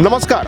नमस्कार.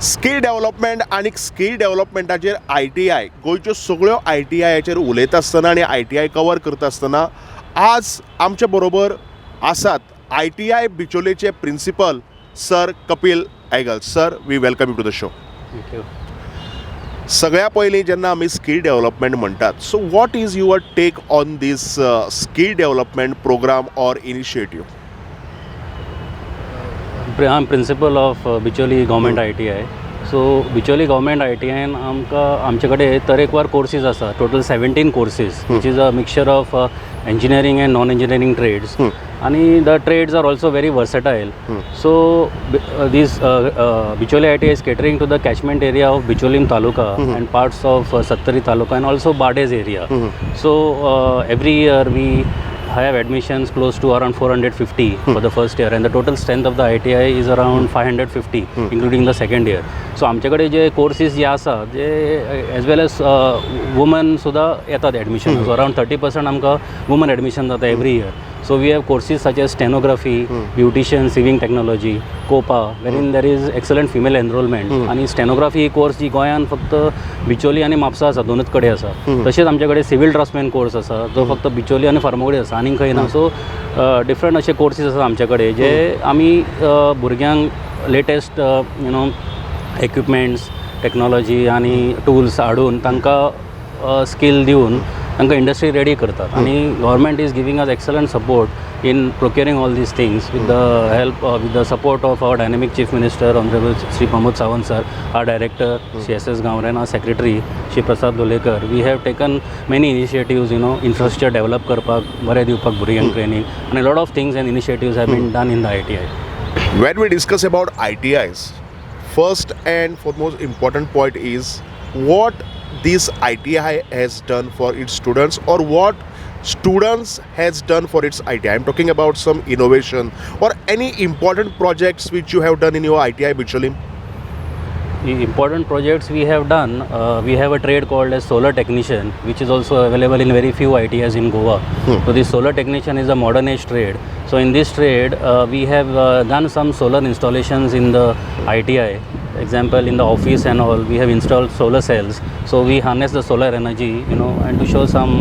Skill development आनी skill डेव्हलपमेंटाचेर ITI, गोंयच्यो सगळ्यो आयटीआयाचेर उलयता आसतना आनी आयटीआय कवर करता आसतना आज आमचे बरोबर आसात ITI बिचोलेचे principal sir Kapil Aigal. Sir, we welcome you to the show. Thank you. सगळ्या पयलीं जेन्ना आमी स्कील डेव्हलपमेंट म्हणटात, so what is your take on this skill development program or initiative? I am principal of Bicholim Government ITI. So Bicholim Government आयटीआयन आमकां आमचे कडेन तरेकवार courses आसा, total 17 courses, which is a mixture of engineering and non engineering trades आनी the trades are also very versatile. So this Bicholim ITI is catering to the catchment area of Bicholim taluka and parts of Sattari taluka and also Bardez area. So every year we have admissions close to around 450 for the first year, and the total strength of the ITI is around 550, including the second year. So आमचे जे courses जे आसा, जे as वेल as woman सुद्दां येतात admission. So around 30% आमकां woman admission जाता every year. So we have courses such as stenography, beautician, sewing technology, COPA, wherein there is excellent female enrollment. आनी stenography ही course जी गोंयांत फक्त बिचोली आनी म्हापसा आसा, दोनूच कडेन आसा. तशेंच आमचे कडेन सिवील ड्राफ्ट्समॅन कोर्स आसा, जो फक्त बिचोली आनी फार्मागुडी आसा, आनीक खंय ना. सो डिफरंट अशे कोर्सीस आसा आमचे कडेन, जे आमी भुरग्यांक latest equipments, technology आनी टुल्स हाडून तांकां स्कील दिवन तांकां इंडस्ट्री रेडी करतात. आनी government is giving us excellent support in procuring all these things with the help with the support of our dynamic Chief Minister, Honourable Shri Pramod Sawant sir, our director Shri S S. Gaore, our secretary Shri Prasad Lolekar. We have taken many initiatives, infrastructure develop करपाक, बरें दिवपाक भुरग्यांक training आनी lot of things and initiatives have been done in the ITI. When we discuss about ITIs, first and foremost important point is what this ITI has done for its students or what students has done for its ITI. I'm talking about some innovation or any important projects which you have done in your ITI Bicholim. The important projects we have done, we have a trade called as solar technician, which is also available in very few ITIs in Goa. So this solar technician is a modern age trade. So in this trade, we have done some solar installations in the ITI. Example, in the office and all, we have installed solar cells. So we harness the solar energy and to show some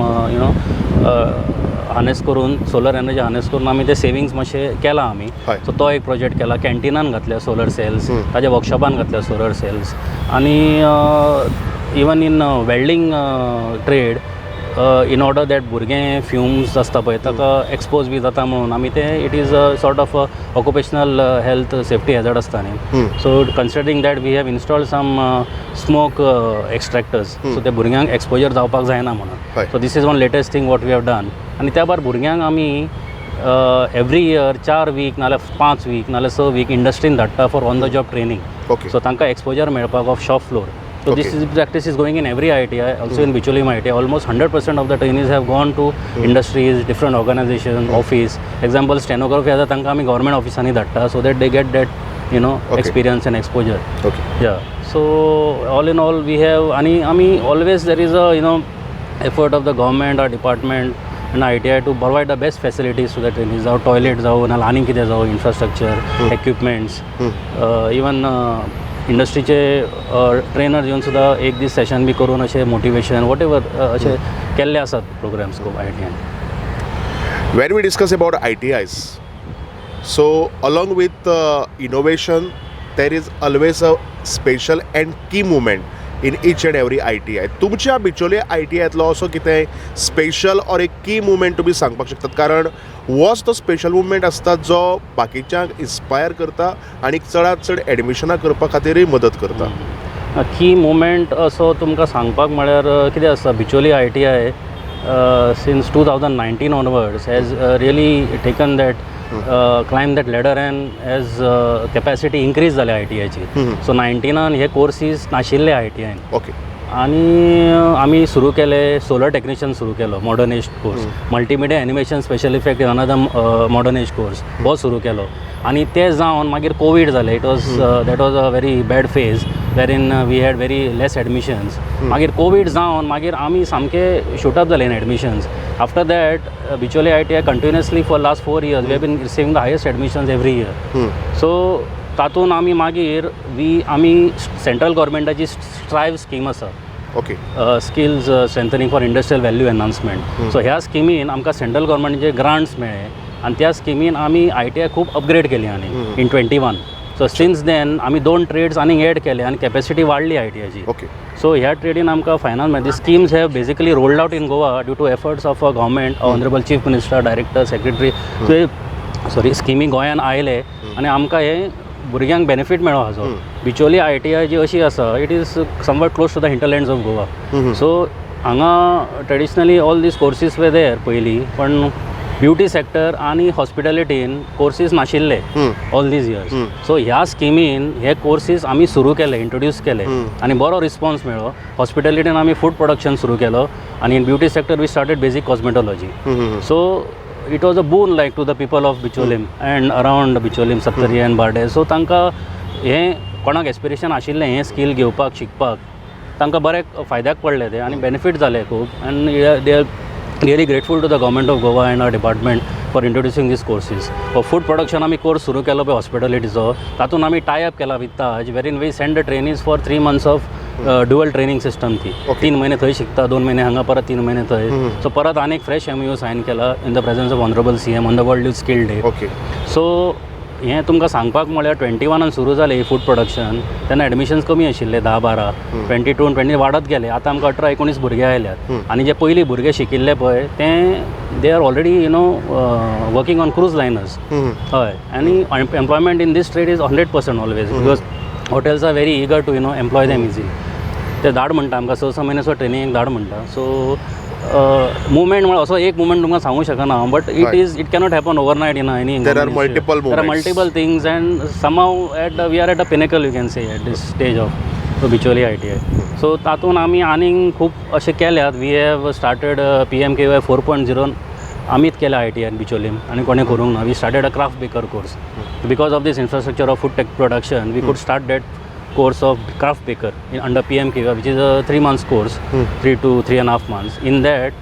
harness करून, solar energy harness करून आमी ते savings मातशें केलां आमी. So तो एक project केला. कॅन्टिनान घातल्या सोलर सेल्स, ताज्या वर्कशॉपान घातल्या सोलर सेल्स. आनी even in welding trade, in order that भुरगे फ्युम्स आसता पळय, ताका एक्सपोज बी जाता म्हणून आमी ते, it is a sort of occupational health safety hazard आसता न्ही, so considering that, we have installed some smoke extractors, so ते भुरग्यांक एक्सपोजर जावपाक जायना म्हणून. So this is one latest thing what we have done. आनी त्या भायर भुरग्यांक आमी एवरी इयर 4 वीक नाल्यार 5 वीक नाल्यार 6 वीक इंडस्ट्रीन धाडटा for on the job training. So तांकां एक्सपोजर मेळपाक of shop floor. So this is practice is going in every ITI, also in Bicholim ITI. Almost 100% of the trainees have gone to industries, different organizations, office. Example, stenography आसा, तांकां आमी government ऑफिसांनी धाडटा so that they get that experience and exposure. Yeah. So all in all, we have आणि आमी always there is a effort of the government or department and ITI to provide the best facilities to the trainees. जावं toilet जावं नाल्यार आनीक कितें जावं, infrastructure, equipments, even इंडस्ट्रीचे trainer येवन सुद्दां एक दीस सेशन बी करून अशें मोटिवेशन what ever अशें केल्ले आसात प्रोग्राम्स खूब आयटीआयन. When we discuss about ITIs, so along with innovation, there is always a special and key moment in each and every ITI. तुमच्या बिचोले आयटीआयतलो असो कितें स्पेशल ऑर एक की मुवमेंट तुमी सांगपाक शकतात? कारण होच तो स्पेशल मुवमेंट आसता जो बाकीच्यांक इन्स्पायर करता आनी चडांत चड एडमिशनां करपा खातीरय मदत करता. की मुवमेंट असो तुमकां सांगपाक म्हळ्यार कितें आसा, Bicholim ITI since 2019 onwards has really taken that climb that ladder and has capacity increase जाल्या आयटीआयची. सो नायन्टिनान हे कोर्सीस नाशिल्ले आयटीआयन. आनी आमी सुरू केले, सोलर टेक्निशियन सुरू केलो, modern age course, multimedia animation special effect, another modern age course, हो सुरू केलो. आनी ते जावन मागीर कोवीड जालें. It was that was a very bad phase wherein we had very less admissions. मागीर कोवीड जावन मागीर आमी सामके शूटअप जाले in admissions. After that, Bicholim ITI continuously for last 4 years we have been receiving the highest admissions every year. So तातूंत आमी मागीर V आमी सेंट्रल गव्हर्मेंटाची स्ट्रायव स्कीम आसा, Skills Strengthening for Industrial Value Enhancement. So ह्या स्किमीन आमकां central गव्हर्मेंटचे grants मेळ्ळे आनी त्या स्किमीन आमी आयटीआय खूब अपग्रेड केली आनी in 21. So since then आमी दोन ट्रेड्स आनीक एड केले आनी कॅपेसिटी वाडली आयटीआयची. सो ह्या ट्रेडीन आमकां फायनान्स मेळ्ळें. Schemes have basically rolled out in Goa due to efforts of a government, honourable Chief Minister, director, secretary. Sorry, स्किमी गोंयान आयले आनी आमकां हे भुरग्यांक बेनिफीट मेळ्ळो हाजो. बिचोली आयटीआय जी अशी आसा, it is somewhat close to the hinterlands of Goa. So हांगा traditionally all these courses were there पयलीं, पण ब्युटी सेक्टर आनी हॉस्पिटॅलिटीन कोर्सीस नाशिल्ले ऑल these years. सो ह्या स्किमीन हे कोर्सीस आमी सुरू केले, इंट्रोड्यूस केले आनी बरो रिस्पॉन्स मेळ्ळो. हॉस्पिटॅलिटीन आमी फूड प्रोडक्शन सुरू केलो आनी in beauty sector we started basic cosmetology. So it was a boon like to the people of Bicholim and around Bicholim, Sattari and Bardez. So तांकां हें कोणाक एस्पिरेशन आशिल्लें हें स्कील घेवपाक, शिकपाक, तांकां बरें फायद्याक पडलें तें आनी बेनिफीट जालें खूब and they are really grateful to the government of Goa and our department for introducing these courses. For food production आमी कोर्स सुरू केलो पळय हॉस्पिटॅलिटीचो, तातूंत आमी टाय अप केला with Taj, wherein we send the trainees for 3 months of dual training system ती. 3 म्हयने थंय शिकता, 2 म्हयने हांगा, परत 3 म्हयने थंय. सो परत आनीक फ्रेश एमओयू सायन केला in the presence of honourable CM on the World Youth Skill Day. So हें तुमकां सांगपाक म्हळ्यार 21नान सुरू जालें फूड प्रोडक्शन, तेन्ना एडमिशन्स कमी आशिल्ले, 10-12. 22, 20 वाडत गेले. आतां आमकां 18-19 भुरगे आयल्यात आनी जे पयलीं भुरगे शिकिल्ले पळय ते they are already working on cruise liners. हय, आनी employment in this trade is 100% always, because hotels are very eager to employ them easily. ते धाड म्हणटा आमकां, स स म्हयने सो ट्रेनिंगेक धाड म्हणटा. सो मुवमेंट म्हळ्यार असो एक मुवमेंट तुमकां सांगूंक शकना हांव, but it is it cannot happen overnight in any. There are multiple There are movements. Multiple things and somehow at we are at a pinnacle, you can say, at this stage of Bicholim ITI. So तातूंत आमी आनीक खूब अशें केल्यात. We have started PMKVY 4.0. आमीच केल्या आयटीआयन बिचोलीम आनी कोणें करूंक ना. We started a craft baker course. Because of this infrastructure of food tech production, we could start that course of craft baker under PMKVY, which is a 3 months course, 3 to 3.5 months. In that,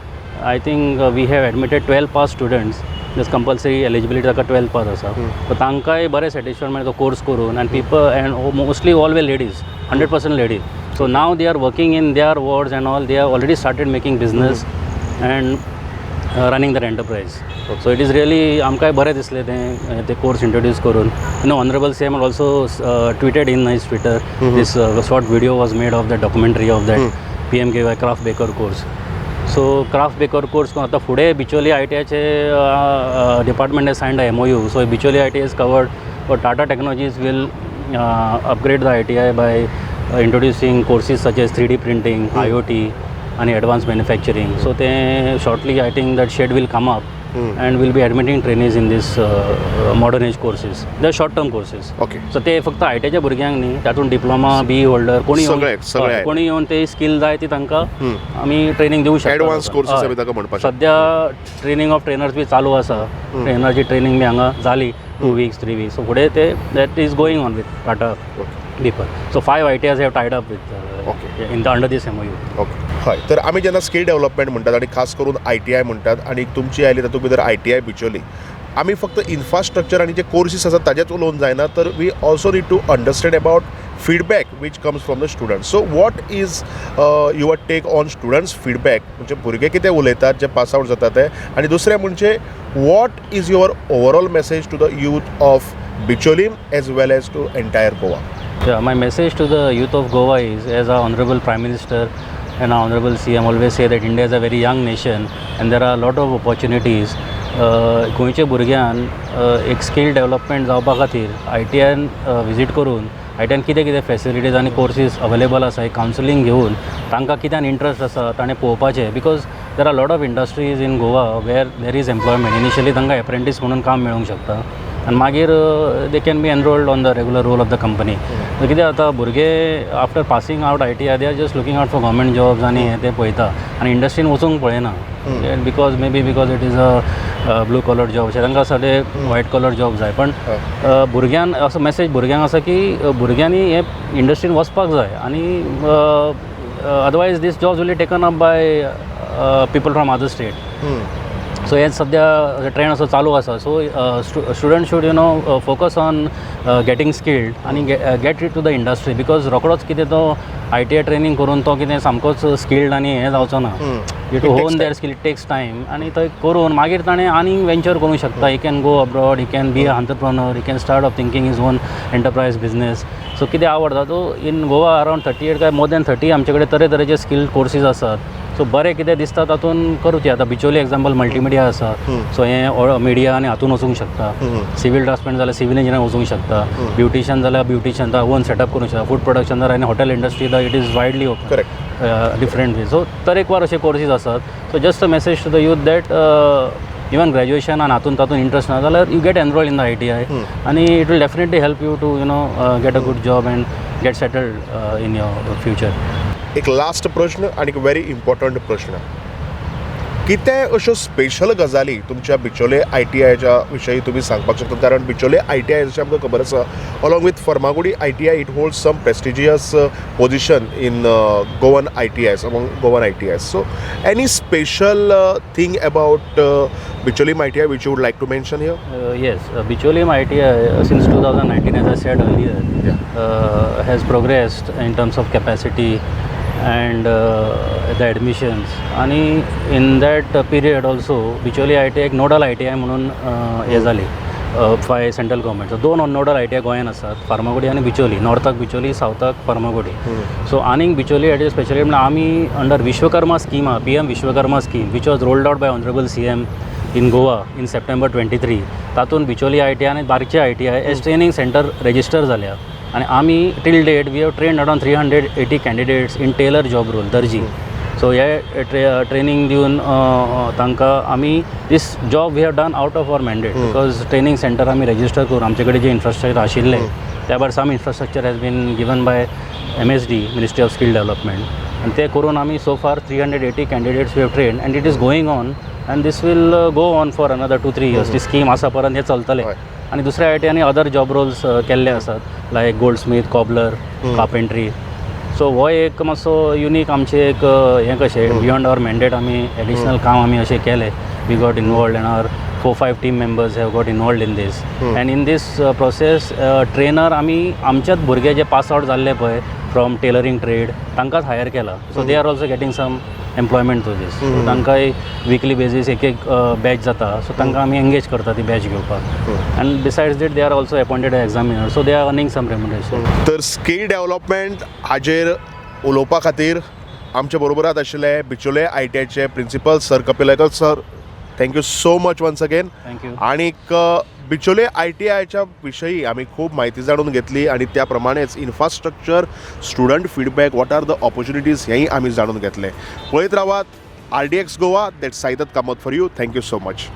I think we have admitted 12 pass students. This compulsory eligibility ताका 12 pass आसा. So तांकांय बरें satisfied मेळ्ळें तो course करून and people and mostly all were ladies, 100% ladies. So now they are working in their wards and all. They have already started making business and running their enterprise. So it is really आमकांय बरें दिसलें तें ते course introduce करून. Honourable CM also tweeted in his Twitter. This short video was made of the documentary of that PMKVY craft baker course. So craft baker course आतां फुडें Bicholim आयटीआयचे department signed MOU. So Bicholim ITI is covered. Tata Technologies will upgrade the ITI by introducing courses such as 3D printing, IoT आणि advance manufacturing. So ते shortly I think that shed will come up and will be admitting trainees in this modern age courses, the short term courses. So ते फक्त आयटीआयच्या भुरग्यांक न्ही, तातूंत diploma, बी holder कोणी येवन- सगळे- सगळे. हय, कोणी येवन ते स्कील जाय ती तांकां आमी ट्रेनींग दिवं शकता. Advance courses हय. आमी ताका म्हणपाक शकता. सद्या ट्रेनींग ऑफ ट्रेनर्स बी चालू आसा. ट्रेनराची ट्रेनींग बी हांगा जाली 2 weeks, 3 weeks. So फुडें ते that is going on with Tata people. So five ITIs have tied up with in the under this MOU. Okay, हय, तर आमी जेन्ना स्कील डेव्हलपमेंट म्हणटात आनी खास करून आयटीआय म्हणटात आनी तुमची आयली तातूंत भितर आयटीआय बिचोली, आमी फक्त इन्फ्रास्ट्रक्चर आनी जे कोर्सीस आसात ताजेच उलोवन जायना, तर we also need to understand about feedback which comes from the students. So what is your take on students' feedback, म्हणजे भुरगे कितें उलयतात जे पास आवट जातात ते, आनी दुसरें म्हणजे what is your overall message to the youth of Bicholim as well as to entire Goa? Yeah, my message to the youth of Goa is, as our Honorable Prime Minister and our Honorable CM always say, that India is a very young nation and there are a lot of opportunities. गोंयच्या भुरग्यान एक skill development जावपा खातीर आयटीआयन visit करून आयटीआयन कितें कितें facilities आनी courses available आसा, एक कावन्सिलींग घेवन तांकां कित्यान इंट्रस्ट आसा ताणें पळोवपाचें, because there are lot of industries in Goa where there is employment. Initially तांकां एप्रेंटीस म्हणून काम मेळूंक शकता आनी मागीर they can be enrolled on the regular roll of the company. कितें जाता, भुरगे after passing out ITI, they are just looking out for government jobs आनी हें तें पळयता आनी इंडस्ट्रीन वचूंक पळयना, because maybe because it is a blue collar job अशें तांकां सगळे व्हायट कॉलर जॉब जाय. पण भुरग्यान असो मॅसेज भुरग्यांक आसा की भुरग्यांनी हे इंडस्ट्रीन वचपाक जाय आनी otherwise this jobs will be taken up by people from other state. So हें सद्या ट्रेंड असो चालू आसा. So student should focus on getting skilled आनी get it to the industry, because रोकडोच कितें तो आयटीआय ट्रेनींग करून तो कितें सामकोच स्किल्ड आनी हें जावचो ना. You to hone their skill, it takes time. आनी थंय करून मागीर ताणें आनीक वेंचर करूंक शकता. He can go abroad, he can be a entrepreneur, he can start of thinking his own enterprise business. So कितें आवडटा तो in Goa around 38 काय मोर दॅन 30 आमचे कडेन तरेतरेचे स्कील कोर्सीस आसात. सो बरें कितें दिसता तातूंत करुचें. आतां बिचोली एग्जाम्पल मल्टीमिडिया आसा, सो हें मिडिया आनी हातून वचूंक शकता. सिवील ड्राफ्ट्समॅन जाल्यार सिवील इंजिनियर वचूंक शकता. ब्युटिशियन जाल्यार ब्युटिशियन ओन सेटअप करूंक शकता. फूड प्रोडक्शन जाल्यार आनी hotel industry, the it is widely open. Different way. So तरेकवार अशे कोर्सीस आसात. So just a message to the youth that even graduation आनी हातून तातूंत इंट्रस्ट ना जाल्यार you get enroll in the ITI आनी it will definitely help you to get a good job and get settled in your future. एक last प्रश्न आनी एक व्हेरी इम्पॉर्टंट प्रश्न. कितें अश्यो स्पेशल गजाली तुमच्या बिचोले आयटीआयच्या विशयी तुमी सांगपाक शकता? कारण बिचोले आयटीआय जशें आमकां खबर आसा, along with Farmagudi ITI, it hold some prestigious position in Goan ITIs, among Goan ITIs. So any special thing about Bicholim ITI which you would like to mention here? Yes, Bicholim ITI since 2019, as I said earlier, has progressed in terms of capacity and the admissions. आणि in that period also Bicholim ITI एक nodal ITI म्हणून हें जाली by central government. So दोन nodal ITI गोंयान आसात, फार्मागुडी आनी बिचोली. नॉर्थाक बिचोली, सावथाक फार्मागुडी. सो आनीक बिचोली आयटीआय स्पेशली म्हणल्यार आमी अंडर विश्वकर्मा स्कीम आहा, PM Vishwakarma scheme, which was rolled out by honourable CM in Goa in September 23. तातूंत बिचोली आयटीआय आनी बार्चे ITI as training centre register जाल्या आनी आमी till date we have trained around 380 candidates in tailor job role, दर्जी. So हे training दिवन तांकां आमी this job we have done out of our mandate, because training centre आमी रेजिस्टर करून आमचे कडेन जे इन्फ्रास्ट्रक्चर आशिल्लें त्या भायर some infrastructure has been given by MSD, Ministry of Skill Development, आनी ते करून आमी so far 380 candidates we have trained and it is going on and this will go on for another 2-3 years. ती scheme आसा पर्यंत हें चलतलें. आनी दुसऱ्या आयटीआनी अदर जॉब रोल्स केल्ले आसात, लायक गोल्डस्मीथ, कॉबलर, कार्पेंट्री. सो हो एक मातसो युनीक आमचें एक हें कशें बियॉन्ड our mandate आमी एडिशनल काम आमी अशें केलें. We got involved and our four five team members have got involved in this, and in this process trainer आमी आमच्याच भुरगे जे पास आवट जाल्ले पळय फ्रॉम टेलरींग ट्रेड, तांकांच हायर केला. So they are also getting some employment through this. तांकांय विकली basis एक एक बॅच जाता, सो तांकां आमी एंगेज करता ती बॅच घेवपाक. And besides that, they are also appointed examiner, so they are earning some remuneration. तर स्कील डेव्हलपमेंट हाजेर उलोवपा खातीर आमचे बरोबरात आशिल्ले बिचोले आयटीआयचे principal sir Kapil Aikal sir. Thank you so much once again. Thank you. आणीक बिचोले आयटीआयच्या विशयी आमी खूब म्हायती जाणून घेतली आनी त्या प्रमाणेच infrastructure, student feedback, what are the opportunities हेंय आमी जाणून घेतलें. पळयत रावात RDX Goa. That Saidat Kamat for you. Thank you so much.